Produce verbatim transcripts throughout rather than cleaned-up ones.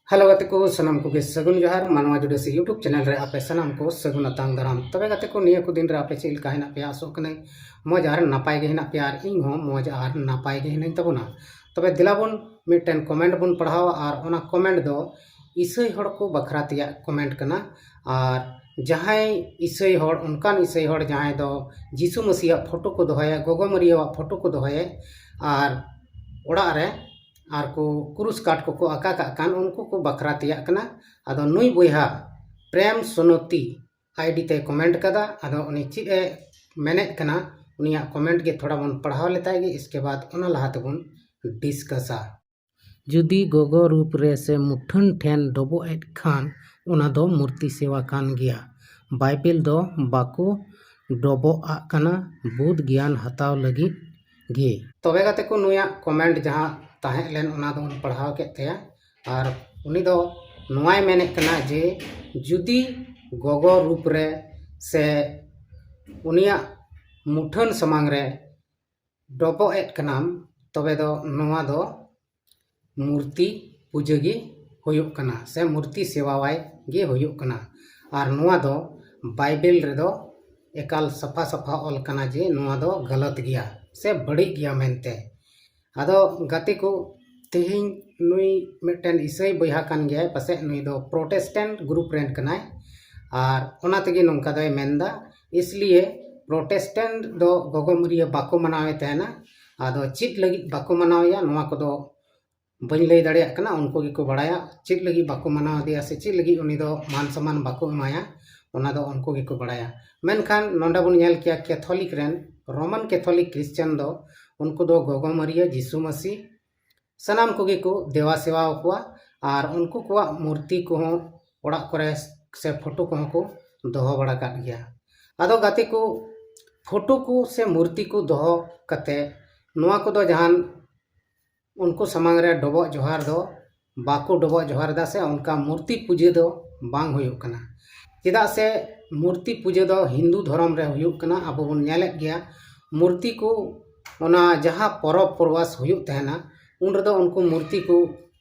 Hello ᱜᱟᱛᱮ ᱠᱚ, ᱥᱟᱱᱟᱢ ᱠᱚᱜᱮ ᱥᱟᱹᱜᱩᱱ ᱡᱚᱦᱟᱨ᱾ ᱢᱟᱱᱣᱟ ᱡᱩᱰᱟᱹᱥᱤ YouTube ᱪᱮᱱᱮᱞ ᱨᱮ ᱟᱯᱮ ᱥᱟᱱᱟᱢ ᱠᱚ ᱥᱟᱹᱜᱩᱱ ᱟᱛᱟᱝ ᱫᱟᱨᱟᱢ᱾ ᱛᱚᱵᱮ ᱜᱟᱛᱮ ᱠᱚ, ᱱᱤᱭᱟᱹ ᱠᱚ ᱫᱤᱱ ᱨᱮ ᱟᱯᱮ ᱪᱮᱫ ᱞᱮᱠᱟ ᱦᱮᱱᱟᱜ ᱯᱮᱭᱟ? ᱟᱥᱚᱜ ᱠᱟᱹᱱᱟᱹᱧ ᱢᱚᱡᱽ ᱟᱨ ᱱᱟᱯᱟᱭ ᱜᱮ ᱦᱮᱱᱟᱜ ᱯᱮᱭᱟ, ᱟᱨ ᱤᱧ ᱦᱚᱸ ᱢᱚᱡᱽ ᱟᱨ ᱱᱟᱯᱟᱭ ᱜᱮ ᱦᱮᱱᱟᱹᱧ ᱛᱟᱵᱚᱱᱟ᱾ ᱛᱚᱵᱮ ᱫᱮᱞᱟ ᱵᱚᱱ ᱢᱤᱫᱴᱮᱱ ᱠᱚᱢᱮᱱᱴ ᱵᱚᱱ ᱯᱟᱲᱦᱟᱣᱟ, ᱟᱨ ᱚᱱᱟ ᱠᱚᱢᱮᱱᱴ ᱫᱚ ᱤᱥᱟᱹᱭ ᱦᱚᱲ ᱠᱚ ᱵᱟᱠᱷᱨᱟ ᱛᱮᱭᱟᱜ ᱠᱚᱢᱮᱱᱴ ᱠᱟᱱᱟ᱾ ᱟᱨ ᱡᱟᱦᱟᱸᱭ ᱤᱥᱟᱹᱭ ᱦᱚᱲ, ᱚᱱᱠᱟᱱ ᱤᱥᱟᱹᱭ ᱦᱚᱲ ᱡᱟᱦᱟᱸᱭ ᱫᱚ ᱡᱤᱥᱩ ᱢᱟᱹᱥᱤᱭᱟᱜ ᱯᱷᱳᱴᱳ ᱠᱚ ᱫᱚᱦᱚᱭᱟ, ᱜᱚᱜᱚ ᱢᱟᱹᱨᱤᱭᱟᱹᱣᱟᱜ ᱯᱷᱳᱴᱳ ᱠᱚ ᱫᱚᱦᱚᱭᱟ, ᱟᱨ ᱚᱲᱟᱜ ᱨᱮ ᱟᱨ ᱠᱚ ᱠᱨᱩᱥ ᱠᱟᱴ ᱠᱚᱠᱚ ᱟᱠᱟ ᱠᱟᱜ ᱠᱟᱱ, ᱩᱱᱠᱩ ᱠᱚ ᱵᱟᱠᱷᱨᱟ ᱛᱮᱭᱟᱜ ᱠᱟᱱᱟ᱾ ᱟᱫᱚ ᱱᱩᱭ ᱵᱚᱭᱦᱟ ᱯᱨᱮᱢ ᱥᱳᱱᱚᱛᱤ ᱟᱭᱰᱤ ᱛᱮᱭ ᱠᱚᱢᱮᱱᱴ ᱠᱟᱫᱟ᱾ ᱟᱫᱚ ᱩᱱᱤ ᱪᱮᱫ ᱮ ᱢᱮᱱᱮᱫ ᱠᱟᱱᱟ, ᱩᱱᱤᱭᱟᱜ ᱠᱚᱢᱮᱱᱴ ᱜᱮ ᱛᱷᱚᱲᱟ ᱵᱚᱱ ᱯᱟᱲᱦᱟᱣ ᱞᱮᱛᱟᱭ ᱜᱮ, ᱤᱥᱠᱮ ᱵᱟᱫ ᱚᱱᱟ ᱞᱟᱦᱟ ᱛᱮᱵᱚᱱ ᱰᱤᱥᱠᱟᱥᱟ᱾ ᱡᱩᱫᱤ ᱜᱚᱜᱚ ᱨᱩᱯ ᱨᱮ ᱥᱮ ᱢᱩᱴᱷᱟᱹᱱ ᱴᱷᱮᱱ ᱰᱚᱵᱚᱜ ᱮᱫ ᱠᱷᱟᱱ, ᱚᱱᱟ ᱫᱚ ᱢᱩᱨᱛᱤ ᱥᱮᱣᱟ ᱠᱟᱱ ᱜᱮᱭᱟ᱾ ᱵᱟᱭᱵᱮᱞ ᱫᱚ ᱵᱟᱠᱚ ᱰᱚᱵᱚᱜ ᱟᱜ ᱠᱟᱱᱟ, ᱵᱩᱫᱷ ᱜᱮᱭᱟᱱ ᱦᱟᱛᱟᱣ ᱞᱟᱹᱜᱤᱫ ᱜᱮ᱾ ᱛᱚᱵᱮ ᱜᱟᱛᱮ ᱠᱚ, ᱱᱩᱭᱟᱜ ᱠᱚᱢᱮᱱᱴ ᱡᱟᱦᱟᱸ ᱛᱟᱦᱮᱸ ᱞᱮᱱ, ᱚᱱᱟ ᱫᱚᱵᱚᱱ ᱯᱟᱲᱦᱟᱣ ᱠᱮᱫ ᱛᱟᱭᱟ᱾ ᱟᱨ ᱩᱱᱤ ᱫᱚ ᱱᱚᱣᱟᱭ ᱢᱮᱱᱮᱫ ᱠᱟᱱᱟ ᱡᱮ ᱡᱩᱫᱤ ᱜᱚᱜᱚ ᱨᱩᱯ ᱨᱮ ᱥᱮ ᱩᱱᱤᱭᱟᱜ ᱢᱩᱴᱷᱟᱹᱱ ᱥᱟᱢᱟᱝ ᱨᱮ ᱰᱚᱵᱚᱜ ᱮᱫ ᱠᱟᱱᱟᱢ, ᱛᱚᱵᱮ ᱫᱚ ᱱᱚᱣᱟ ᱫᱚ ᱢᱩᱨᱛᱤ ᱯᱩᱡᱟᱹ ᱜᱮ ᱦᱩᱭᱩᱜ ᱠᱟᱱᱟ, ᱥᱮ ᱢᱩᱨᱛᱤ ᱥᱮᱣᱟᱣᱟᱭ ᱜᱮ ᱦᱩᱭᱩᱜ ᱠᱟᱱᱟ᱾ ᱟᱨ ᱱᱚᱣᱟ ᱫᱚ ᱵᱟᱭᱵᱮᱞ ᱨᱮᱫᱚ ᱮᱠᱟᱞ ᱥᱟᱯᱷᱟ ᱥᱟᱯᱷᱟ ᱚᱞ ᱠᱟᱱᱟ ᱡᱮ ᱱᱚᱣᱟ ᱫᱚ ᱜᱟᱞᱟᱛ ᱜᱮᱭᱟ ᱥᱮ ᱵᱟᱹᱲᱤᱡ ᱜᱮᱭᱟ ᱢᱮᱱᱛᱮ᱾ ᱟᱫᱚ ᱜᱟᱛᱮ ᱠᱚ, ᱛᱮᱦᱮᱧ ᱱᱩᱭ ᱢᱤᱫᱴᱮᱱ ᱤᱥᱟᱹᱭ ᱵᱚᱭᱦᱟ ᱠᱟᱱ ᱜᱮᱭᱟᱭ, ᱯᱟᱥᱮᱡ ᱱᱩᱭ ᱫᱚ ᱯᱨᱚᱴᱮᱥᱴᱮᱱᱴ ᱜᱨᱩᱯ ᱨᱮᱱ ᱠᱟᱱᱟᱭ, ᱟᱨ ᱚᱱᱟ ᱛᱮᱜᱮ ᱱᱚᱝᱠᱟ ᱫᱚᱭ ᱢᱮᱱᱫᱟ᱾ ᱤᱥᱞᱤᱭᱮ ᱯᱨᱚᱴᱮᱥᱴᱮᱱᱴ ᱫᱚ ᱜᱚᱜᱚ ᱢᱟᱹᱨᱤᱭᱟᱹ ᱵᱟᱠᱚ ᱢᱟᱱᱟᱣᱮ ᱛᱟᱦᱮᱱᱟ᱾ ᱟᱫᱚ ᱪᱮᱫ ᱞᱟᱹᱜᱤᱫ ᱵᱟᱠᱚ ᱢᱟᱱᱟᱣᱮᱭᱟ, ᱱᱚᱣᱟ ᱠᱚᱫᱚ ᱵᱟᱹᱧ ᱞᱟᱹᱭ ᱫᱟᱲᱮᱭᱟᱜ ᱠᱟᱱᱟ᱾ ᱩᱱᱠᱩ ᱜᱮᱠᱚ ᱵᱟᱲᱟᱭᱟ ᱪᱮᱫ ᱞᱟᱹᱜᱤᱫ ᱵᱟᱠᱚ ᱢᱟᱱᱟᱣ ᱮᱫᱮᱭᱟ ᱥᱮ ᱪᱮᱫ ᱞᱟᱹᱜᱤᱫ ᱩᱱᱤ ᱫᱚ ᱢᱟᱱ ᱥᱚᱢᱢᱟᱱ ᱵᱟᱠᱚ ᱮᱢᱟᱭᱟ, ᱚᱱᱟ ᱫᱚ ᱩᱱᱠᱩ ᱜᱮᱠᱚ ᱵᱟᱲᱟᱭᱟ᱾ ᱢᱮᱱᱠᱷᱟᱱ ᱱᱚᱰᱮ ᱵᱚᱱ ᱧᱮᱞ ᱠᱮᱭᱟ ᱠᱮᱛᱷᱚᱞᱤᱠ ᱨᱮᱱ, ᱨᱳᱢᱟᱱ ᱠᱮᱛᱷᱚᱞᱤᱠ ᱠᱨᱤᱥᱪᱟᱱ ᱫᱚ ᱩᱱᱠᱩ ᱫᱚ ᱜᱚᱜᱚ ᱢᱟᱹᱨᱤᱭᱟᱹ, ᱡᱤᱥᱩ ᱢᱟᱹᱥᱤ, ᱥᱟᱱᱟᱢ ᱠᱚᱜᱮ ᱠᱚ ᱫᱮᱣᱟ ᱥᱮᱣᱟ ᱟᱠᱚᱣᱟ᱾ ᱟᱨ ᱩᱱᱠᱩ ᱠᱚᱣᱟᱜ ᱢᱩᱨᱛᱤ ᱠᱚᱦᱚᱸ ᱚᱲᱟᱜ ᱠᱚᱨᱮ ᱥᱮ ᱯᱷᱳᱴᱳ ᱠᱚᱦᱚᱸ ᱠᱚ ᱫᱚᱦᱚ ᱵᱟᱲᱟ ᱠᱟᱜ ᱜᱮᱭᱟ᱾ ᱟᱫᱚ ᱜᱟᱛᱮ ᱠᱚ, ᱯᱷᱳᱴᱳ ᱠᱚ ᱥᱮ ᱢᱩᱨᱛᱤ ᱠᱚ ᱫᱚᱦᱚ ᱠᱟᱛᱮ ᱱᱚᱣᱟ ᱠᱚᱫᱚ ᱡᱟᱦᱟᱱ ᱩᱱᱠᱩ ᱥᱟᱢᱟᱝ ᱨᱮ ᱰᱚᱵᱚᱜ ᱡᱚᱦᱟᱨ ᱫᱚ ᱵᱟᱠᱚ ᱰᱚᱵᱚᱜ ᱡᱚᱦᱟᱨ ᱮᱫᱟ, ᱥᱮ ᱚᱱᱠᱟ ᱢᱩᱨᱛᱤ ᱯᱩᱡᱟᱹ ᱫᱚ ᱵᱟᱝ ᱦᱩᱭᱩᱜ ᱠᱟᱱᱟ᱾ ᱪᱮᱫᱟᱜ ᱥᱮ ᱢᱩᱨᱛᱤ ᱯᱩᱡᱟᱹ ᱫᱚ ᱦᱤᱱᱫᱩ ᱫᱷᱚᱨᱚᱢ ᱨᱮ ᱦᱩᱭᱩᱜ ᱠᱟᱱᱟ᱾ ᱟᱵᱚ ᱵᱚᱱ ᱧᱮᱞᱮᱫ ᱜᱮᱭᱟ, ᱢᱩᱨᱛᱤ ᱠᱚ, ᱚᱱᱟ ᱡᱟᱦᱟᱸ ᱯᱚᱨᱚᱵᱽ ᱯᱚᱨᱵᱟᱥ ᱦᱩᱭᱩᱜ ᱛᱟᱦᱮᱱᱟ, ᱩᱱ ᱨᱮᱫᱚ ᱩᱱᱠᱩ ᱢᱩᱨᱛᱤ ᱠᱚ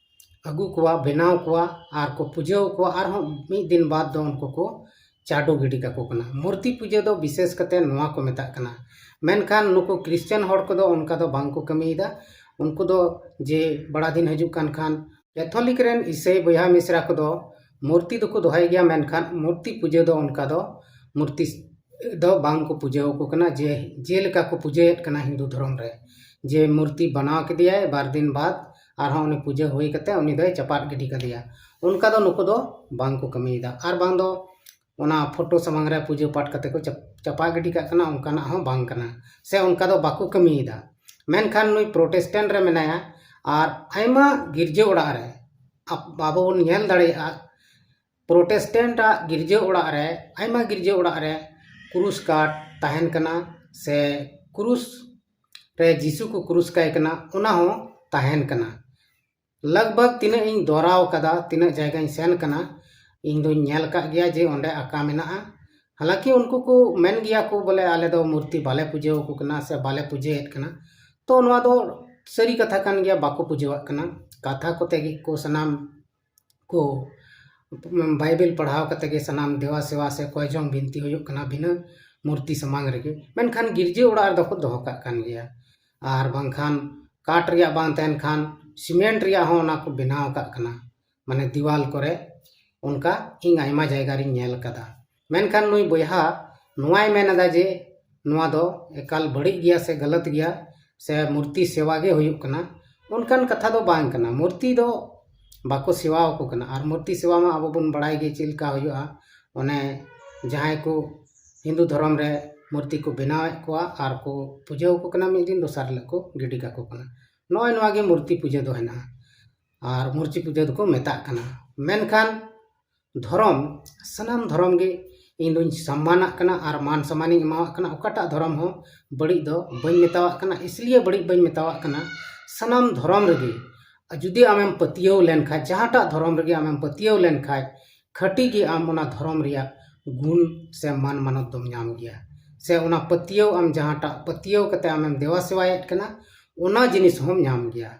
ᱟᱹᱜᱩ ᱠᱚᱣᱟ, ᱵᱮᱱᱟᱣ ᱠᱚᱣᱟ ᱟᱨ ᱠᱚ ᱯᱩᱡᱟᱹ ᱟᱠᱚᱣᱟ᱾ ᱟᱨᱦᱚᱸ ᱢᱤᱫ ᱫᱤᱱ ᱵᱟᱫᱽ ᱫᱚ ᱩᱱᱠᱩ ᱠᱚ ᱪᱟᱰᱚ ᱜᱤᱰᱤ ᱠᱟᱠᱚ ᱠᱟᱱᱟ᱾ ᱢᱩᱨᱛᱤ ᱯᱩᱡᱟᱹ ᱫᱚ ᱵᱤᱥᱮᱥ ᱠᱟᱛᱮ ᱱᱚᱣᱟ ᱠᱚ ᱢᱮᱛᱟᱜ ᱠᱟᱱᱟ᱾ ᱢᱮᱱᱠᱷᱟᱱ ᱱᱩᱠᱩ ᱠᱨᱤᱥᱪᱟᱱ ᱦᱚᱲ ᱠᱚᱫᱚ ᱚᱱᱠᱟ ᱫᱚ ᱵᱟᱝ ᱠᱚ ᱠᱟᱹᱢᱤᱭᱮᱫᱟ᱾ ᱩᱱᱠᱩ ᱫᱚ ᱡᱮ ᱵᱟᱲᱟ ᱫᱤᱱ ᱦᱤᱡᱩᱜ ᱠᱟᱱ ᱠᱷᱟᱱ ᱠᱮᱛᱷᱚᱞᱤᱠ ᱨᱮᱱ ᱤᱥᱟᱹᱭ ᱵᱚᱭᱦᱟ ᱢᱤᱥᱨᱟ ᱠᱚᱫᱚ ᱢᱩᱨᱛᱤ ᱫᱚᱠᱚ ᱫᱚᱦᱚᱭ ᱜᱮᱭᱟ, ᱢᱮᱱᱠᱷᱟᱱ ᱢᱩᱨᱛᱤ ᱯᱩᱡᱟᱹ ᱫᱚ ᱚᱱᱠᱟ ᱫᱚ ᱢᱩᱨᱛᱤ ᱫᱚ ᱵᱟᱝ ᱠᱚ ᱯᱩᱡᱟᱹ ᱟᱠᱚ ᱠᱟᱱᱟ, ᱡᱮ ᱡᱮᱞᱮᱠᱟ ᱠᱚ ᱯᱩᱡᱟᱹᱭᱮᱫ ᱠᱟᱱᱟ ᱦᱤᱱᱫᱩ ᱫᱷᱚᱨᱚᱢ ᱨᱮ, ᱡᱮ ᱢᱩᱨᱛᱤ ᱵᱮᱱᱟᱣ ᱠᱮᱫᱮᱭᱟᱭ, ᱵᱟᱨ ᱫᱤᱱ ᱵᱟᱫ ᱟᱨᱦᱚᱸ ᱩᱱᱤ ᱯᱩᱡᱟᱹ ᱦᱩᱭ ᱠᱟᱛᱮ ᱩᱱᱤ ᱫᱚᱭ ᱪᱟᱯᱟᱫ ᱜᱤᱰᱤ ᱠᱟᱫᱮᱭᱟ᱾ ᱚᱱᱠᱟ ᱫᱚ ᱱᱩᱠᱩ ᱫᱚ ᱵᱟᱝ ᱠᱚ ᱠᱟᱹᱢᱤᱭᱮᱫᱟ᱾ ᱟᱨ ᱵᱟᱝ ᱫᱚ ᱚᱱᱟ ᱯᱷᱳᱴᱳ ᱥᱟᱢᱟᱝ ᱨᱮ ᱯᱩᱡᱟᱹ ᱯᱟᱴ ᱠᱟᱛᱮ ᱠᱚ ᱪᱟᱯ- ᱪᱟᱯᱟ ᱜᱤᱰᱤ ᱠᱟᱜ ᱠᱟᱱᱟ, ᱚᱱᱠᱟᱱᱟᱜ ᱦᱚᱸ ᱵᱟᱝ ᱠᱟᱱᱟ, ᱥᱮ ᱚᱱᱠᱟ ᱫᱚ ᱵᱟᱠᱚ ᱠᱟᱹᱢᱤᱭᱮᱫᱟ᱾ ᱢᱮᱱᱠᱷᱟᱱ ᱱᱩᱭ ᱯᱨᱚᱴᱮᱥᱴᱮᱱᱴ ᱨᱮ ᱢᱮᱱᱟᱭᱟ, ᱟᱨ ᱟᱭᱢᱟ ᱜᱤᱨᱡᱟᱹ ᱚᱲᱟᱜ ᱨᱮ ᱟᱵ- ᱟᱵᱚ ᱵᱚᱱ ᱧᱮᱞ ᱫᱟᱲᱮᱭᱟᱜᱼᱟ, ᱯᱨᱚᱴᱮᱥᱴᱮᱱᱴ ᱟᱜ ᱜᱤᱨᱡᱟᱹ ᱚᱲᱟᱜ ᱨᱮ, ᱟᱭᱢᱟ ᱜᱤᱨᱡᱟᱹ ᱚᱲᱟᱜ ᱨᱮ ᱠᱨᱩᱥ ᱠᱟᱴ ᱛᱟᱦᱮᱱ ᱠᱟᱱᱟ, ᱥᱮ ᱠᱨᱩᱥ ᱨᱮ ᱡᱤᱥᱩ ᱠᱚ ᱠᱨᱩᱥ ᱠᱟᱭ ᱠᱟᱱᱟ, ᱚᱱᱟ ᱦᱚᱸ ᱛᱟᱦᱮᱱ ᱠᱟᱱᱟ᱾ ᱞᱟᱜᱽ ᱵᱷᱟᱜᱽ ᱛᱤᱱᱟᱹᱜ ᱤᱧ ᱫᱚᱨᱟᱣ ᱠᱟᱫᱟ, ᱛᱤᱱᱟᱹᱜ ᱡᱟᱭᱜᱟᱧ ᱥᱮᱱ ᱠᱟᱱᱟ, ᱤᱧ ᱫᱚᱧ ᱧᱮᱞ ᱟᱠᱟᱫ ᱜᱮᱭᱟ ᱡᱮ ᱚᱸᱰᱮ ᱟᱸᱠᱟ ᱢᱮᱱᱟᱜᱼᱟ᱾ ᱦᱟᱞᱟᱸᱠᱤ ᱩᱱᱠᱩ ᱠᱚ ᱢᱮᱱ ᱜᱮᱭᱟ ᱠᱚ ᱵᱚᱞᱮ, "ᱟᱞᱮ ᱫᱚ ᱢᱩᱨᱛᱤ ᱵᱟᱞᱮ ᱯᱩᱡᱟᱹ ᱟᱠᱚ ᱠᱟᱱᱟ ᱥᱮ ᱵᱟᱞᱮ ᱯᱩᱡᱟᱹᱭᱮᱫ ᱠᱟᱱᱟ", ᱛᱚ ᱱᱚᱣᱟ ᱫᱚ ᱥᱟᱹᱨᱤ ᱠᱟᱛᱷᱟ ᱠᱟᱱ ᱜᱮᱭᱟ, ᱵᱟᱠᱚ ᱯᱩᱡᱟᱹᱣᱟᱜ ᱠᱟᱱᱟ᱾ ᱠᱟᱛᱷᱟ ᱠᱚᱛᱮ ᱜᱮ ᱠᱚ ᱥᱟᱱᱟᱢ ᱠᱚ ᱵᱟᱭᱵᱮᱞ ᱯᱟᱲᱦᱟᱣ ᱠᱟᱛᱮ ᱜᱮ ᱥᱟᱱᱟᱢ ᱫᱮᱣᱟ ᱥᱮᱣᱟ ᱥᱮ ᱠᱚᱭ ᱡᱚᱝ ᱵᱤᱱᱛᱤ ᱦᱩᱭᱩᱜ ᱠᱟᱱᱟ ᱵᱤᱱᱟᱹ ᱢᱩᱨᱛᱤ ᱥᱟᱢᱟᱝ ᱨᱮᱜᱮ, ᱢᱮᱱᱠᱷᱟᱱ ᱜᱤᱨᱡᱟᱹ ᱚᱲᱟᱜ ᱨᱮᱫᱚ ᱠᱚ ᱫᱚᱦᱚ ᱠᱟᱜ ᱠᱟᱱ ᱜᱮᱭᱟ᱾ ᱟᱨ ᱵᱟᱝᱠᱷᱟᱱ ᱠᱟᱴ ᱨᱮᱭᱟᱜ ᱵᱟᱝ ᱛᱟᱦᱮᱱ ᱠᱷᱟᱱ ᱥᱤᱢᱮᱱᱴ ᱨᱮᱭᱟᱜ ᱦᱚᱸ ᱚᱱᱟ ᱠᱚ ᱵᱮᱱᱟᱣ ᱠᱟᱜ ᱠᱟᱱᱟ, ᱢᱟᱱᱮ ᱫᱤᱣᱟᱞ ᱠᱚᱨᱮ᱾ ᱚᱱᱠᱟ ᱤᱧ ᱟᱭᱢᱟ ᱡᱟᱭᱜᱟ ᱨᱤᱧ ᱧᱮᱞ ᱠᱟᱫᱟ᱾ ᱢᱮᱱᱠᱷᱟᱱ ᱱᱩᱭ ᱵᱚᱭᱦᱟ ᱱᱚᱣᱟᱭ ᱢᱮᱱ ᱮᱫᱟ ᱡᱮ ᱱᱚᱣᱟ ᱫᱚ ᱮᱠᱟᱞ ᱵᱟᱹᱲᱤᱡ ᱜᱮᱭᱟ ᱥᱮ ᱜᱟᱞᱟᱛ ᱜᱮᱭᱟ, ᱥᱮ ᱢᱩᱨᱛᱤ ᱥᱮᱣᱟ ᱜᱮ ᱦᱩᱭᱩᱜ ᱠᱟᱱᱟ, ᱚᱱᱠᱟᱱ ᱠᱟᱛᱷᱟ ᱫᱚ ᱵᱟᱝ ᱠᱟᱱᱟ᱾ ᱢᱩᱨᱛᱤ ᱫᱚ ᱵᱟᱠᱚ ᱥᱮᱣᱟ ᱟᱠᱚ ᱠᱟᱱᱟ᱾ ᱟᱨ ᱢᱩᱨᱛᱤ ᱥᱮᱣᱟ ᱢᱟ ᱟᱵᱚ ᱵᱚᱱ ᱵᱟᱲᱟᱭ ᱜᱮ ᱪᱮᱫ ᱞᱮᱠᱟ ᱦᱩᱭᱩᱜᱼᱟ᱾ ᱚᱱᱮ ᱡᱟᱦᱟᱸᱭ ᱠᱚ ᱦᱤᱱᱫᱩ ᱫᱷᱚᱨᱚᱢ ᱨᱮ ᱢᱩᱨᱛᱤ ᱠᱚ ᱵᱮᱱᱟᱣᱮᱫ ᱠᱚᱣᱟ ᱟᱨ ᱠᱚ ᱯᱩᱡᱟᱹ ᱟᱠᱚ ᱠᱟᱱᱟ, ᱢᱤᱫ ᱫᱤᱱ ᱫᱚᱥᱟᱨ ᱦᱤᱞᱳᱜ ᱠᱚ ᱜᱤᱰᱤ ᱠᱟᱠᱚ ᱠᱟᱱᱟ᱾ ᱱᱚᱜᱼᱚᱭ ᱱᱚᱣᱟ ᱜᱮ ᱢᱩᱨᱛᱤ ᱯᱩᱡᱟᱹ ᱫᱚ ᱦᱮᱱᱟᱜᱼᱟ᱾ ᱟᱨ ᱢᱩᱨᱛᱤ ᱯᱩᱡᱟᱹ ᱫᱚᱠᱚ ᱢᱮᱛᱟᱜ ᱠᱟᱱᱟ᱾ ᱢᱮᱱᱠᱷᱟᱱ ᱫᱷᱚᱨᱚᱢ, ᱥᱟᱱᱟᱢ ᱫᱷᱚᱨᱚᱢ ᱜᱮ ᱤᱧ ᱫᱚᱧ ᱥᱚᱢᱢᱟᱱᱟᱜ ᱠᱟᱱᱟ ᱟᱨ ᱢᱟᱱ ᱥᱚᱢᱢᱟᱱᱤᱧ ᱮᱢᱟᱣᱟᱜ ᱠᱟᱱᱟ᱾ ᱚᱠᱟᱴᱟᱜ ᱫᱷᱚᱨᱚᱢ ᱦᱚᱸ ᱵᱟᱹᱲᱤᱡ ᱫᱚ ᱵᱟᱹᱧ ᱢᱮᱛᱟᱣᱟᱜ ᱠᱟᱱᱟ, ᱤᱥᱞᱤᱭᱮ ᱵᱟᱹᱲᱤᱡ ᱵᱟᱹᱧ ᱢᱮᱛᱟᱣᱟᱜ ᱠᱟᱱᱟ᱾ ᱥᱟᱱᱟᱢ ᱫᱷᱚᱨᱚᱢ ᱨᱮᱜᱮ ᱡᱩᱫᱤ ᱟᱢᱮᱢ ᱯᱟᱹᱛᱭᱟᱹᱣ ᱞᱮᱱᱠᱷᱟᱡ, ᱡᱟᱦᱟᱸᱴᱟᱜ ᱫᱷᱚᱨᱚᱢ ᱨᱮᱜᱮ ᱟᱢᱮᱢ ᱯᱟᱹᱛᱭᱟᱹᱣ ᱞᱮᱱᱠᱷᱟᱡ, ᱠᱷᱟᱹᱴᱤ ᱜᱮ ᱟᱢ ᱚᱱᱟ ᱫᱷᱚᱨᱚᱢ ᱨᱮᱭᱟᱜ ᱜᱩᱱ ᱥᱮ ᱢᱟᱱ ᱢᱟᱱᱚᱛ ᱫᱚᱢ ᱧᱟᱢ ᱜᱮᱭᱟ, ᱥᱮ ᱚᱱᱟ ᱯᱟᱹᱛᱭᱟᱹᱣ, ᱟᱢ ᱡᱟᱦᱟᱸᱴᱟᱜ ᱯᱟᱹᱛᱭᱟᱹᱣ ᱠᱟᱛᱮ ᱟᱢᱮᱢ ᱫᱮᱣᱟ ᱥᱮᱣᱟᱭᱮᱫ ᱠᱟᱱᱟ, ᱚᱱᱟ ᱡᱤᱱᱤᱥ ᱦᱚᱸᱢ ᱧᱟᱢ ᱜᱮᱭᱟ᱾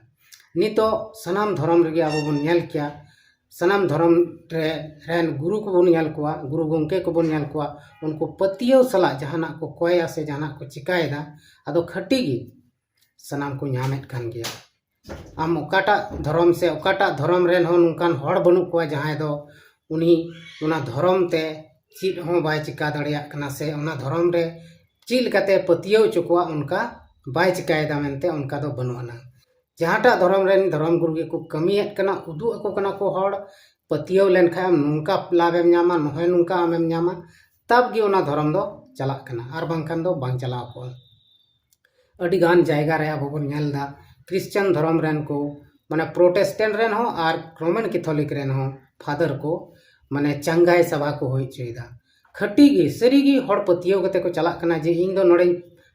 ᱱᱤᱛᱚᱜ ᱥᱟᱱᱟᱢ ᱫᱷᱚᱨᱚᱢ ᱨᱮᱜᱮ ᱟᱵᱚ ᱵᱚᱱ ᱧᱮᱞ ᱠᱮᱭᱟ, ᱥᱟᱱᱟᱢ ᱫᱷᱚᱨᱚᱢ ᱨᱮ ᱨᱮᱱ ᱜᱩᱨᱩ ᱠᱚᱵᱚᱱ ᱧᱮᱞ ᱠᱚᱣᱟ, ᱜᱩᱨᱩ ᱜᱚᱢᱠᱮ ᱠᱚᱵᱚᱱ ᱧᱮᱞ ᱠᱚᱣᱟ, ᱩᱱᱠᱩ ᱯᱟᱹᱛᱭᱟᱹᱣ ᱥᱟᱞᱟᱜ ᱡᱟᱦᱟᱱᱟᱜ ᱠᱚ ᱠᱚᱭᱟ ᱥᱮ ᱡᱟᱦᱟᱱᱟᱜ ᱠᱚ ᱪᱤᱠᱟᱭᱮᱫᱟ, ᱟᱫᱚ ᱠᱷᱟᱹᱴᱤ ᱜᱮ ᱥᱟᱱᱟᱢ ᱠᱚ ᱧᱟᱢᱮᱫ ᱠᱟᱱ ᱜᱮᱭᱟ᱾ ᱟᱢ ᱚᱠᱟᱴᱟᱜ ᱫᱷᱚᱨᱚᱢ ᱥᱮ ᱚᱠᱟᱴᱟᱜ ᱫᱷᱚᱨᱚᱢ ᱨᱮᱱ ᱦᱚᱸ ᱱᱚᱝᱠᱟᱱ ᱦᱚᱲ ᱵᱟᱹᱱᱩᱜ ᱠᱚᱣᱟ ᱡᱟᱦᱟᱸᱭ ᱫᱚ ᱩᱱᱤ ᱚᱱᱟ ᱫᱷᱚᱨᱚᱢ ᱛᱮ ᱪᱮᱫ ᱦᱚᱸ ᱵᱟᱭ ᱪᱤᱠᱟ ᱫᱟᱲᱮᱭᱟᱜ ᱠᱟᱱᱟ ᱥᱮ ᱚᱱᱟ ᱫᱷᱚᱨᱚᱢ ᱨᱮ ᱪᱮᱫ ᱞᱮᱠᱟᱛᱮ ᱯᱟᱹᱛᱭᱟᱹᱣ ᱦᱚᱪᱚ ᱠᱚᱣᱟ, ᱚᱱᱠᱟ ᱵᱟᱭ ᱪᱤᱠᱟᱭᱮᱫᱟ ᱢᱮᱱᱛᱮ ᱚᱱᱠᱟ ᱫᱚ ᱵᱟᱹᱱᱩᱜ ᱟᱱᱟ᱾ ᱡᱟᱦᱟᱸᱴᱟᱜ ᱫᱷᱚᱨᱚᱢ ᱨᱮᱱ ᱫᱷᱚᱨᱚᱢ ᱜᱩᱨᱩ ᱜᱮᱠᱚ ᱠᱟᱹᱢᱤᱭᱮᱫ ᱠᱟᱱᱟ, ᱩᱫᱩᱜ ᱟᱠᱚ ᱠᱟᱱᱟ ᱠᱚ ᱦᱚᱲ, ᱯᱟᱹᱛᱭᱟᱹᱣ ᱞᱮᱱᱠᱷᱟᱱ ᱟᱢ ᱱᱚᱝᱠᱟ ᱞᱟᱵᱷ ᱮᱢ ᱧᱟᱢᱟ, ᱱᱚᱜᱼᱚᱭ ᱱᱚᱝᱠᱟ ᱟᱢᱮᱢ ᱧᱟᱢᱟ, ᱛᱟᱵ ᱜᱮ ᱚᱱᱟ ᱫᱷᱚᱨᱚᱢ ᱫᱚ ᱪᱟᱞᱟᱜ ᱠᱟᱱᱟ, ᱟᱨ ᱵᱟᱝᱠᱷᱟᱱ ᱫᱚ ᱵᱟᱝ ᱪᱟᱞᱟᱣ ᱠᱚᱜᱼᱟ᱾ ᱟᱹᱰᱤ ᱜᱟᱱ ᱡᱟᱭᱜᱟ ᱨᱮ ᱟᱵᱚ ᱵᱚᱱ ᱧᱮᱞ ᱮᱫᱟ, ᱠᱷᱨᱤᱥᱪᱟᱱ ᱫᱷᱚᱨᱚᱢ ᱨᱮᱱ ᱠᱚ, ᱢᱟᱱᱮ ᱯᱨᱚᱴᱮᱥᱴᱮᱱᱴ ᱨᱮᱱ ᱦᱚᱸ ᱟᱨ ᱨᱳᱢᱟᱱ ᱠᱮᱛᱷᱚᱞᱤᱠ ᱨᱮᱱ ᱦᱚᱸ ᱯᱷᱟᱫᱟᱨ ᱠᱚ, ᱢᱟᱱᱮ ᱪᱟᱸᱜᱟᱭ ᱥᱟᱵᱷᱟ ᱠᱚ ᱦᱩᱭ ᱦᱚᱪᱚᱭᱮᱫᱟ᱾ ᱠᱷᱟᱹᱴᱤ ᱜᱮ, ᱥᱟᱹᱨᱤ ᱜᱮ ᱦᱚᱲ ᱯᱟᱹᱛᱭᱟᱹᱣ ᱠᱟᱛᱮ ᱠᱚ ᱪᱟᱞᱟᱜ ᱠᱟᱱᱟ ᱡᱮ ᱤᱧ ᱫᱚ ᱱᱚᱰᱮᱧ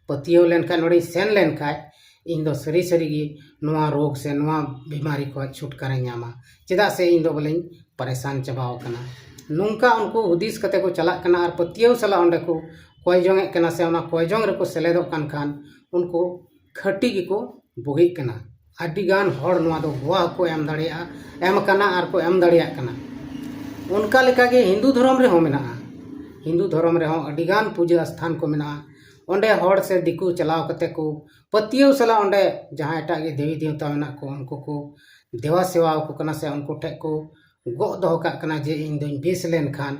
ᱯᱟᱹᱛᱭᱟᱹᱣ ᱞᱮᱱᱠᱷᱟᱱ, ᱱᱚᱰᱮᱧ ᱥᱮᱱ ᱞᱮᱱᱠᱷᱟᱱ ᱤᱧ ᱫᱚ ᱥᱟᱹᱨᱤ ᱥᱟᱹᱨᱤ ᱜᱮ ᱱᱚᱣᱟ ᱨᱳᱜᱽ ᱥᱮ ᱱᱚᱣᱟ ᱵᱤᱢᱟᱨᱤ ᱠᱷᱚᱱ ᱪᱷᱩᱴᱠᱟᱨᱟᱧ ᱧᱟᱢᱟ, ᱪᱮᱫᱟᱜ ᱥᱮ ᱤᱧ ᱫᱚ ᱵᱚᱞᱮᱧ ᱯᱟᱨᱮᱥᱟᱱ ᱪᱟᱵᱟᱣ ᱟᱠᱟᱱᱟ᱾ ᱱᱚᱝᱠᱟ ᱩᱱᱠᱩ ᱦᱩᱫᱤᱥ ᱠᱟᱛᱮ ᱠᱚ ᱪᱟᱞᱟᱜ ᱠᱟᱱᱟ ᱟᱨ ᱯᱟᱹᱛᱭᱟᱹᱣ ᱥᱟᱞᱟᱜ ᱚᱸᱰᱮ ᱠᱚ ᱠᱚᱭ ᱡᱚᱝ ᱮᱫ ᱠᱟᱱᱟ ᱥᱮ ᱚᱱᱟ ᱠᱚᱭ ᱡᱚᱝ ᱨᱮᱠᱚ ᱥᱮᱞᱮᱫᱚᱜ ᱠᱟᱱ ᱠᱷᱟᱱ ᱩᱱᱠᱩ ᱠᱷᱟᱹᱴᱤ ᱜᱮᱠᱚ ᱵᱩᱜᱤᱜ ᱠᱟᱱᱟ᱾ ᱟᱹᱰᱤ ᱜᱟᱱ ᱦᱚᱲ ᱱᱚᱣᱟ ᱫᱚ ᱜᱚᱣᱟ ᱦᱚᱸᱠᱚ ᱮᱢ ᱫᱟᱲᱮᱭᱟᱜᱼᱟ, ᱮᱢ ᱟᱠᱟᱱᱟ ᱟᱨ ᱠᱚ ᱮᱢ ᱫᱟᱲᱮᱭᱟᱜ ᱠᱟᱱᱟ᱾ ᱚᱱᱠᱟ ᱞᱮᱠᱟᱜᱮ ᱦᱤᱱᱫᱩ ᱫᱷᱚᱨᱚᱢ ᱨᱮᱦᱚᱸ ᱢᱮᱱᱟᱜᱼᱟ᱾ ᱦᱤᱱᱫᱩ ᱫᱷᱚᱨᱚᱢ ᱨᱮᱦᱚᱸ ᱟᱹᱰᱤ ᱜᱟᱱ ᱯᱩᱡᱟᱹ ᱥᱛᱷᱟᱱ ᱠᱚ ᱢᱮᱱᱟᱜᱼᱟ᱾ ᱚᱸᱰᱮ ᱦᱚᱲ ᱥᱮ ᱫᱤᱠᱩ ᱪᱟᱞᱟᱣ ᱠᱟᱛᱮ ᱠᱚ ᱯᱟᱹᱛᱭᱟᱹᱣ ᱥᱟᱞᱟᱜ ᱚᱸᱰᱮ ᱡᱟᱦᱟᱸ ᱮᱴᱟᱜ ᱜᱮ ᱫᱮᱵᱤ ᱫᱮᱣᱛᱟ ᱢᱮᱱᱟᱜ ᱠᱚ, ᱩᱱᱠᱩ ᱠᱚ ᱫᱮᱣᱟ ᱥᱮᱣᱟ ᱟᱠᱚ ᱠᱟᱱᱟ ᱥᱮ ᱩᱱᱠᱩ ᱴᱷᱮᱱ ᱠᱚ ᱜᱚᱜ ᱫᱚᱦᱚ ᱠᱟᱜ ᱠᱟᱱᱟ ᱡᱮ ᱤᱧ ᱫᱚᱧ ᱵᱮᱥ ᱞᱮᱱᱠᱷᱟᱱ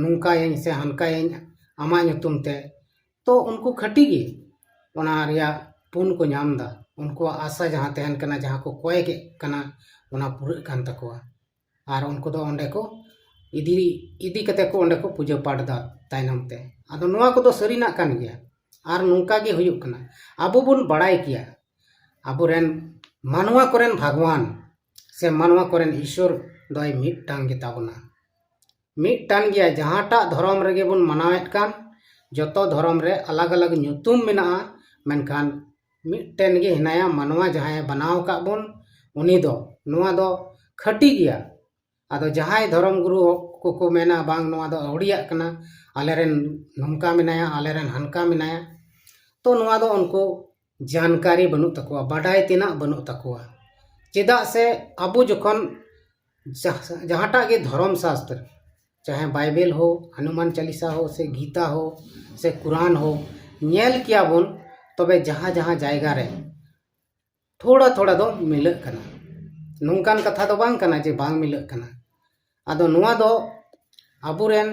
ᱱᱚᱝᱠᱟᱭᱟᱹᱧ ᱥᱮ ᱦᱟᱱᱠᱟᱭᱟᱹᱧ ᱟᱢᱟᱜ ᱧᱩᱛᱩᱢ ᱛᱮ᱾ ᱛᱚ ᱩᱱᱠᱩ ᱠᱷᱟᱹᱴᱤ ᱜᱮ ᱚᱱᱟ ᱨᱮᱭᱟᱜ ᱯᱩᱱ ᱠᱚ ᱧᱟᱢ ᱮᱫᱟ᱾ ᱩᱱᱠᱩᱣᱟᱜ ᱟᱥᱟ ᱡᱟᱦᱟᱸ ᱛᱟᱦᱮᱱ ᱠᱟᱱᱟ, ᱡᱟᱦᱟᱸ ᱠᱚ ᱠᱚᱭ ᱠᱮᱫ ᱠᱟᱱᱟ, ᱚᱱᱟ ᱯᱩᱨᱟᱹᱜ ᱠᱟᱱ ᱛᱟᱠᱚᱣᱟ᱾ ᱟᱨ ᱩᱱᱠᱩ ᱫᱚ ᱚᱸᱰᱮ ᱠᱚ ᱤᱫᱤ, ᱤᱫᱤ ᱠᱟᱛᱮ ᱠᱚ ᱚᱸᱰᱮ ᱠᱚ ᱯᱩᱡᱟᱹ ᱯᱟᱴ ᱮᱫᱟ ᱛᱟᱭᱱᱚᱢ ᱛᱮ᱾ ᱟᱫᱚ ᱱᱚᱣᱟ ᱠᱚᱫᱚ ᱥᱟᱹᱨᱤᱱᱟᱜ ᱠᱟᱱ ᱜᱮᱭᱟ᱾ ᱟᱨ ᱱᱚᱝᱠᱟ ᱜᱮ ᱦᱩᱭᱩᱜ ᱠᱟᱱᱟ᱾ ᱟᱵᱚ ᱵᱚᱱ ᱵᱟᱲᱟᱭ ᱠᱮᱭᱟ, ᱟᱵᱚᱨᱮᱱ ᱢᱟᱱᱣᱟ ᱠᱚᱨᱮᱱ ᱵᱷᱟᱜᱽᱣᱟᱱ ᱥᱮ ᱢᱟᱱᱣᱟ ᱠᱚᱨᱮᱱ ᱤᱥᱥᱚᱨ ᱫᱚᱭ ᱢᱤᱫᱴᱟᱝ ᱜᱮᱛᱟ ᱵᱚᱱᱟ᱾ ᱢᱤᱫᱴᱟᱝ ᱜᱮᱭᱟ, ᱡᱟᱦᱟᱸᱴᱟᱜ ᱫᱷᱚᱨᱚᱢ ᱨᱮᱜᱮ ᱵᱚᱱ ᱢᱟᱱᱟᱣᱮᱫ ᱠᱟᱱ, ᱡᱚᱛᱚ ᱫᱷᱚᱨᱚᱢ ᱨᱮ ᱟᱞᱟᱜᱽ ᱟᱞᱟᱜᱽ ᱧᱩᱛᱩᱢ ᱢᱮᱱᱟᱜᱼᱟ, ᱢᱮᱱᱠᱷᱟᱱ ᱢᱤᱫᱴᱮᱱ ᱜᱮ ᱦᱮᱱᱟᱭᱟ, ᱢᱟᱱᱣᱟ ᱡᱟᱦᱟᱸᱭ ᱵᱮᱱᱟᱣ ᱟᱠᱟᱫ ᱵᱚᱱ, ᱩᱱᱤ ᱫᱚ᱾ ᱱᱚᱣᱟ ᱫᱚ ᱠᱷᱟᱹᱴᱤ ᱜᱮᱭᱟ᱾ ᱟᱫᱚ ᱡᱟᱦᱟᱸᱭ ᱫᱷᱚᱨᱚᱢ ᱜᱩᱨᱩ ᱠᱚᱠᱚ ᱢᱮᱱᱟ, "ᱵᱟᱝ, ᱱᱚᱣᱟ ᱫᱚ ᱟᱹᱣᱲᱤᱭᱟᱜ ᱠᱟᱱᱟ, ᱟᱞᱮᱨᱮᱱ ᱱᱚᱝᱠᱟ ᱢᱮᱱᱟᱭᱟ, ᱟᱞᱮᱨᱮᱱ ᱦᱟᱱᱠᱟ ᱢᱮᱱᱟᱭᱟ", ᱛᱚ ᱱᱚᱣᱟ ᱫᱚ ᱩᱱᱠᱩ ᱡᱟᱱᱠᱟᱨᱤ ᱵᱟᱹᱱᱩᱜ ᱛᱟᱠᱚᱣᱟ, ᱵᱟᱰᱟᱭ ᱛᱮᱱᱟᱜ ᱵᱟᱹᱱᱩᱜ ᱛᱟᱠᱚᱣᱟ᱾ ᱪᱮᱫᱟᱜ ᱥᱮ ᱟᱵᱚ ᱡᱚᱠᱷᱚᱱ ᱡᱟᱦᱟᱸ ᱡᱟᱦᱟᱸᱴᱟᱜ ᱜᱮ ᱫᱷᱚᱨᱚᱢ ᱥᱟᱥᱛᱨ, ᱪᱟᱦᱮ ᱵᱟᱭᱵᱮᱞ ᱦᱳ, ᱦᱚᱱᱩᱢᱟᱱ ᱪᱟᱞᱤᱥᱟ ᱦᱳ, ᱥᱮ ᱜᱤᱛᱟ ᱦᱳ, ᱥᱮ ᱠᱩᱨᱟᱱ ᱦᱳ, ᱧᱮᱞ ᱠᱮᱭᱟ ᱵᱚᱱ, ᱛᱚᱵᱮ ᱡᱟᱦᱟᱸ ᱡᱟᱦᱟᱸ ᱡᱟᱭᱜᱟ ᱨᱮ ᱛᱷᱚᱲᱟ ᱛᱷᱚᱲᱟ ᱫᱚ ᱢᱤᱞᱟᱹᱜ ᱠᱟᱱᱟ᱾ ᱱᱚᱝᱠᱟᱱ ᱠᱟᱛᱷᱟ ᱫᱚ ᱵᱟᱝ ᱠᱟᱱᱟ ᱡᱮ ᱵᱟᱝ ᱢᱤᱞᱟᱹᱜ ᱠᱟᱱᱟ᱾ ᱟᱫᱚ ᱱᱚᱣᱟ ᱫᱚ ᱟᱵᱚᱨᱮᱱ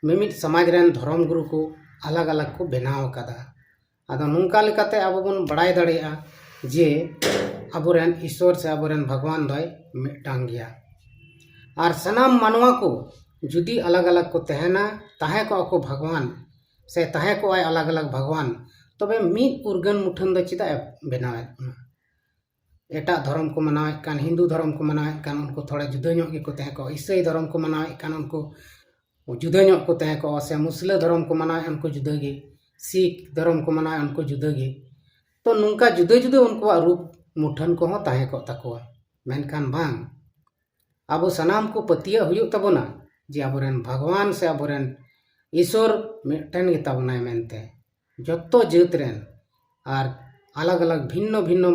ᱢᱤᱢᱤᱫ ᱥᱚᱢᱟᱡᱽ ᱨᱮᱱ ᱫᱷᱚᱨᱚᱢ ᱜᱩᱨᱩ ᱠᱚ ᱟᱞᱟᱜᱽ ᱟᱞᱟᱜᱽ ᱠᱚ ᱵᱮᱱᱟᱣ ᱟᱠᱟᱫᱟ᱾ ᱟᱫᱚ ᱱᱚᱝᱠᱟ ᱞᱮᱠᱟᱛᱮ ᱟᱵᱚ ᱵᱚᱱ ᱵᱟᱲᱟᱭ ᱫᱟᱲᱮᱭᱟᱜᱼᱟ ᱡᱮ ᱟᱵᱚᱨᱮᱱ ᱤᱥᱥᱚᱨ ᱥᱮ ᱟᱵᱚᱨᱮᱱ ᱵᱷᱟᱜᱽᱣᱟᱱ ᱫᱚᱭ ᱢᱤᱫᱴᱟᱝ ᱜᱮᱭᱟ᱾ ᱟᱨ ᱥᱟᱱᱟᱢ ᱢᱟᱱᱣᱟ ᱠᱚ ᱡᱩᱫᱤ ᱟᱞᱟᱜᱽ ᱟᱞᱟᱜᱽ ᱠᱚ ᱛᱟᱦᱮᱱᱟ, ᱛᱟᱦᱮᱸ ᱠᱚᱜᱼᱟ ᱠᱚ ᱵᱷᱟᱜᱽᱣᱟᱱ, ᱥᱮ ᱛᱟᱦᱮᱸ ᱠᱚᱜᱼᱟᱭ ᱟᱞᱟᱜᱽ ᱟᱞᱟᱜᱽ ᱵᱷᱟᱜᱽᱣᱟᱱ, ᱛᱚᱵᱮ ᱢᱤᱫ ᱩᱨᱜᱟᱹᱱ ᱢᱩᱴᱷᱟᱹᱱ ᱫᱚ ᱪᱮᱫᱟᱜ ᱮ ᱵᱮᱱᱟᱣᱮᱫ ᱵᱚᱱᱟ? ᱮᱴᱟᱜ ᱫᱷᱚᱨᱚᱢ ᱠᱚ ᱢᱟᱱᱟᱣᱮᱫ ᱠᱟᱱ, ᱦᱤᱱᱫᱩ ᱫᱷᱚᱨᱚᱢ ᱠᱚ ᱢᱟᱱᱟᱣᱮᱫ ᱠᱟᱱ, ᱩᱱᱠᱩ ᱛᱷᱚᱲᱟ ᱡᱩᱫᱟᱹ ᱧᱚᱜ ᱜᱮᱠᱚ ᱛᱟᱦᱮᱸ ᱠᱚᱜᱼᱟ᱾ ᱤᱥᱟᱹᱭ ᱫᱷᱚᱨᱚᱢ ᱠᱚ ᱢᱟᱱᱟᱣᱮᱫ ᱠᱟᱱ, ᱩᱱᱠᱩ ᱡᱩᱫᱟᱹ ᱧᱚᱜ ᱠᱚ ᱛᱟᱦᱮᱸ ᱠᱚᱜᱼᱟ᱾ ᱥᱮ ᱢᱩᱥᱞᱟᱹ ᱫᱷᱚᱨᱚᱢ ᱠᱚ ᱢᱟᱱᱟᱣᱮᱫ, ᱩᱱᱠᱩ ᱡᱩᱫᱟᱹ ᱜᱮ, ᱥᱤᱠᱷ ᱫᱷᱚᱨᱚᱢ ᱠᱚ ᱢᱟᱱᱟᱣᱮᱫ, ᱩᱱᱠᱩ ᱡᱩᱫᱟᱹ ᱜᱮ᱾ ᱛᱚ ᱱᱚᱝᱠᱟ ᱡᱩᱫᱟᱹ ᱡᱩᱫᱟᱹ ᱩᱱᱠᱩᱣᱟᱜ ᱨᱩᱯ ᱢᱩᱴᱷᱟᱹᱱ ᱠᱚᱦᱚᱸ ᱛᱟᱦᱮᱸ ᱠᱚᱜ ᱛᱟᱠᱚᱣᱟ, ᱢᱮᱱᱠᱷᱟᱱ ᱵᱟᱝ᱾ ᱟᱵᱚ ᱥᱟᱱᱟᱢ ᱠᱚ ᱯᱟᱹᱛᱭᱟᱹᱜ ᱦᱩᱭᱩᱜ ᱛᱟᱵᱚᱱᱟ ᱡᱮ ᱟᱵᱚᱨᱮᱱ ᱵᱷᱟᱜᱽᱣᱟᱱ ᱥᱮ ᱟᱵᱚᱨᱮᱱ ᱤᱥᱚᱨ ᱢᱤᱫᱴᱮᱱ ᱜᱮᱛᱟ ᱵᱚᱱᱟᱭ ᱢᱮᱱᱛᱮ᱾ ᱡᱚᱛᱚ ᱡᱟᱹᱛ ᱨᱮᱱ ᱟᱨ ᱟᱞᱟᱜᱽ ᱟᱞᱟᱜᱽ ᱵᱷᱤᱱᱱᱚ ᱵᱷᱤᱱᱱᱚ,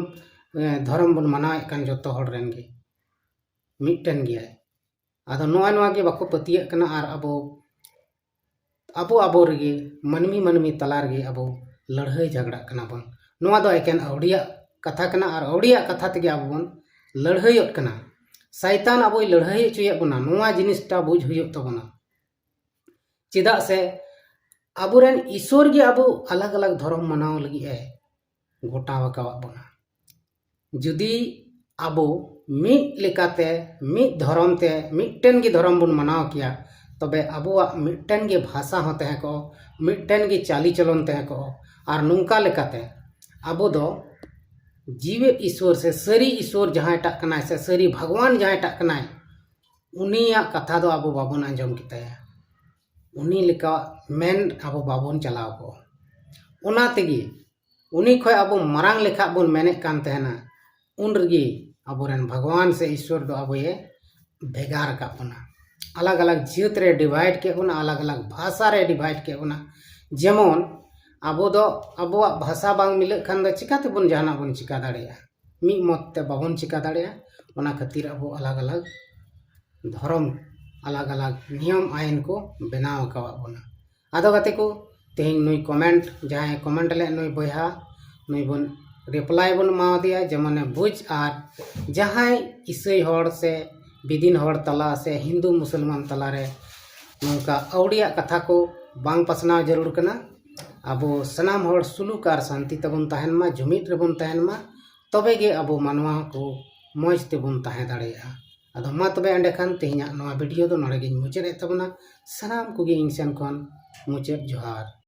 ᱮ, ᱫᱷᱚᱨᱚᱢ ᱵᱚᱱ ᱢᱟᱱᱟᱣᱮᱫ ᱠᱟᱱ ᱡᱚᱛᱚ ᱦᱚᱲ ᱨᱮᱱ ᱜᱮ ᱢᱤᱫᱴᱮᱱ ᱜᱮᱭᱟᱭ᱾ ᱟᱫᱚ ᱱᱚᱜᱼᱚᱭ ᱱᱚᱣᱟ ᱜᱮ ᱵᱟᱠᱚ ᱯᱟᱹᱛᱭᱟᱹᱜ ᱠᱟᱱᱟ ᱟᱨ ᱟᱵᱚ, ᱟᱵᱚ ᱟᱵᱚ ᱨᱮᱜᱮ, ᱢᱟᱹᱱᱢᱤ ᱢᱟᱹᱱᱢᱤ ᱛᱟᱞᱟ ᱨᱮᱜᱮ ᱟᱵᱚ ᱞᱟᱹᱲᱦᱟᱹᱭ ᱡᱷᱟᱜᱽᱲᱟᱜ ᱠᱟᱱᱟ ᱵᱚᱱ᱾ ᱱᱚᱣᱟ ᱫᱚ ᱮᱠᱮᱱ ᱟᱹᱣᱲᱤᱭᱟᱜ ᱠᱟᱛᱷᱟ ᱠᱟᱱᱟ ᱟᱨ ᱟᱹᱣᱲᱤᱭᱟᱜ ᱠᱟᱛᱷᱟ ᱛᱮᱜᱮ ᱟᱵᱚ ᱵᱚᱱ ᱞᱟᱹᱲᱦᱟᱹᱭᱚᱜ ᱠᱟᱱᱟ᱾ ᱥᱟᱭᱛᱟᱱ ᱟᱵᱚᱭ ᱞᱟᱹᱲᱦᱟᱹᱭ ᱦᱚᱪᱚᱭᱮᱫ ᱵᱚᱱᱟ, ᱱᱚᱣᱟ ᱡᱤᱱᱤᱥᱴᱟ ᱵᱩᱡᱽ ᱦᱩᱭᱩᱜ ᱛᱟᱵᱚᱱᱟ᱾ ᱪᱮᱫᱟᱜ ᱥᱮ ᱟᱵᱚᱨᱮᱱ ᱤᱥᱚᱨ ᱜᱮ ᱟᱵᱚ ᱟᱞᱟᱜᱽ ᱟᱞᱟᱜᱽ ᱫᱷᱚᱨᱚᱢ ᱢᱟᱱᱟᱣ ᱞᱟᱹᱜᱤᱫ ᱮ ᱜᱚᱴᱟᱣ ᱟᱠᱟᱣᱟᱫ ᱵᱚᱱᱟ᱾ ᱡᱩᱫᱤ ᱟᱵᱚ ᱢᱤᱫ ᱞᱮᱠᱟᱛᱮ, ᱢᱤᱫ ᱫᱷᱚᱨᱚᱢ ᱛᱮ, ᱢᱤᱫᱴᱮᱱ ᱜᱮ ᱫᱷᱚᱨᱚᱢ ᱵᱚᱱ ᱢᱟᱱᱟᱣ ᱠᱮᱭᱟ, ᱛᱚᱵᱮ ᱟᱵᱚᱣᱟᱜ ᱢᱤᱫᱴᱮᱱ ᱜᱮ ᱵᱷᱟᱥᱟ ᱦᱚᱸ ᱛᱟᱦᱮᱸ ᱠᱚᱜᱼᱟ, ᱢᱤᱫᱴᱮᱱ ᱜᱮ ᱪᱟᱹᱞᱤ ᱪᱚᱞᱚᱱ ᱛᱟᱦᱮᱸ ᱠᱚᱜᱼᱟ᱾ ᱟᱨ ᱱᱚᱝᱠᱟ ᱞᱮᱠᱟᱛᱮ ᱟᱵᱚ ᱫᱚ ᱡᱤᱣᱮᱫ ᱤᱥᱚᱨ ᱥᱮ ᱥᱟᱹᱨᱤ ᱤᱥᱚᱨ ᱡᱟᱦᱟᱸᱭᱴᱟᱜ ᱠᱟᱱᱟᱭ ᱥᱮ ᱥᱟᱹᱨᱤ ᱵᱷᱟᱜᱽᱣᱟᱱ ᱡᱟᱦᱟᱸᱭᱴᱟᱜ ᱠᱟᱱᱟᱭ, ᱩᱱᱤᱭᱟᱜ ᱠᱟᱛᱷᱟ ᱫᱚ ᱟᱵᱚ ᱵᱟᱵᱚᱱ ᱟᱸᱡᱚᱢ ᱠᱮᱛᱟᱭᱟ᱾ ᱩᱱᱤ ᱞᱮᱠᱟ ᱢᱮᱱ ᱟᱵᱚ ᱵᱟᱵᱚᱱ ᱪᱟᱞᱟᱣ ᱠᱚᱜᱼᱟ᱾ ᱚᱱᱟ ᱛᱮᱜᱮ ᱩᱱᱤ ᱠᱷᱚᱱ ᱟᱵᱚ ᱢᱟᱨᱟᱝ ᱞᱮᱠᱷᱟ ᱵᱚᱱ ᱢᱮᱱᱮᱫ ᱠᱟᱱ ᱛᱟᱦᱮᱱᱟ᱾ ᱩᱱ ᱨᱮᱜᱮ ᱟᱵᱚᱨᱮᱱ ᱵᱷᱟᱜᱽᱣᱟᱱ ᱥᱮ ᱤᱥᱚᱨ ᱫᱚ ᱟᱵᱚᱭᱮ ᱵᱷᱮᱜᱟᱨ ᱟᱠᱟᱫ ᱵᱚᱱᱟ᱾ ᱟᱞᱟᱜᱽ ᱟᱞᱟᱜᱽ ᱡᱟᱹᱛ ᱨᱮ ᱰᱤᱵᱷᱟᱭᱤᱰ ᱠᱮᱫ ᱵᱚᱱᱟ, ᱟᱞᱟᱜᱽ ᱟᱞᱟᱜᱽ ᱵᱷᱟᱥᱟ ᱨᱮ ᱰᱤᱵᱷᱟᱭᱤᱰ ᱠᱮᱫ ᱵᱚᱱᱟ᱾ ᱡᱮᱢᱚᱱ ᱟᱵᱚ ᱫᱚ ᱟᱵᱚᱣᱟᱜ ᱵᱷᱟᱥᱟ ᱵᱟᱝ ᱢᱤᱞᱟᱹᱜ ᱠᱷᱟᱱ ᱫᱚ ᱪᱤᱠᱟᱹ ᱛᱮᱵᱚᱱ ᱡᱟᱦᱟᱱᱟᱜ ᱵᱚᱱ ᱪᱤᱠᱟ ᱫᱟᱲᱮᱭᱟᱜᱼᱟ? ᱢᱤᱫ ᱢᱚᱛ ᱛᱮ ᱵᱟᱵᱚᱱ ᱪᱤᱠᱟ ᱫᱟᱲᱮᱭᱟᱜᱼᱟ᱾ ᱚᱱᱟ ᱠᱷᱟᱹᱛᱤᱨ ᱟᱵᱚ ᱟᱞᱟᱜᱽ ᱟᱞᱟᱜᱽ ᱫᱷᱚᱨᱚᱢ, ᱟᱞᱟᱜᱽ ᱟᱞᱟᱜᱽ ᱱᱤᱭᱚᱢ ᱟᱭᱤᱱ ᱠᱚ ᱵᱮᱱᱟᱣ ᱟᱠᱟᱣᱟᱫ ᱵᱚᱱᱟ᱾ ᱟᱫᱚ ᱜᱟᱛᱮ ᱠᱚ, ᱛᱮᱦᱮᱧ ᱱᱩᱭ comment, ᱡᱟᱦᱟᱸᱭ comment ᱞᱮᱫ ᱱᱩᱭ ᱵᱚᱭᱦᱟ, ᱱᱩᱭ ᱵᱚᱱ reply ᱵᱚᱱ ᱮᱢᱟᱣᱟᱫᱮᱭᱟ, ᱡᱮᱢᱚᱱᱮ ᱵᱩᱡᱽ᱾ ᱟᱨ ᱡᱟᱦᱟᱸᱭ ᱤᱥᱟᱹᱭ ᱦᱚᱲ ᱥᱮ ᱵᱤᱫᱤᱱ ᱦᱚᱲ ᱛᱟᱞᱟ ᱥᱮ ᱦᱤᱱᱫᱩ ᱢᱩᱥᱚᱞᱢᱟᱱ ᱛᱟᱞᱟᱨᱮ ᱱᱚᱝᱠᱟ ᱟᱹᱣᱲᱤᱭᱟᱜ ᱠᱟᱛᱷᱟ ᱠᱚ ᱵᱟᱝ ᱯᱟᱥᱱᱟᱣ ᱡᱟᱹᱨᱩᱲ ᱠᱟᱱᱟ᱾ ᱟᱵᱚ ᱥᱟᱱᱟᱢ ᱦᱚᱲ ᱥᱩᱞᱩᱠ ᱟᱨ ᱥᱟᱱᱛᱤ ᱛᱮᱵᱚᱱ ᱛᱟᱦᱮᱱ ᱢᱟ, ᱡᱩᱢᱤᱫ ᱨᱮᱵᱚᱱ ᱛᱟᱦᱮᱱ ᱢᱟ, ᱛᱚᱵᱮ ᱜᱮ ᱟᱵᱚ ᱢᱟᱱᱣᱟ ᱠᱚ ᱢᱚᱡᱽ ᱛᱮᱵᱚᱱ ᱛᱟᱦᱮᱸ ᱫᱟᱲᱮᱭᱟᱜᱼᱟ᱾ ᱟᱫᱚ ᱢᱟ ᱛᱚᱵᱮ ᱮᱸᱰᱮᱠᱷᱟᱱ ᱛᱮᱦᱮᱧᱟᱜ ᱱᱚᱣᱟ video ᱫᱚ ᱱᱚᱰᱮ ᱜᱤᱧ ᱢᱩᱪᱟᱹᱫ ᱮᱫ ᱛᱟᱵᱚᱱᱟ᱾ ᱥᱟᱱᱟᱢ ᱠᱚᱜᱮ ᱤᱧ ᱥᱮᱱ ᱠᱷᱚᱱ ᱢᱩᱪᱟᱹᱫ ᱡᱚᱦᱟᱨ᱾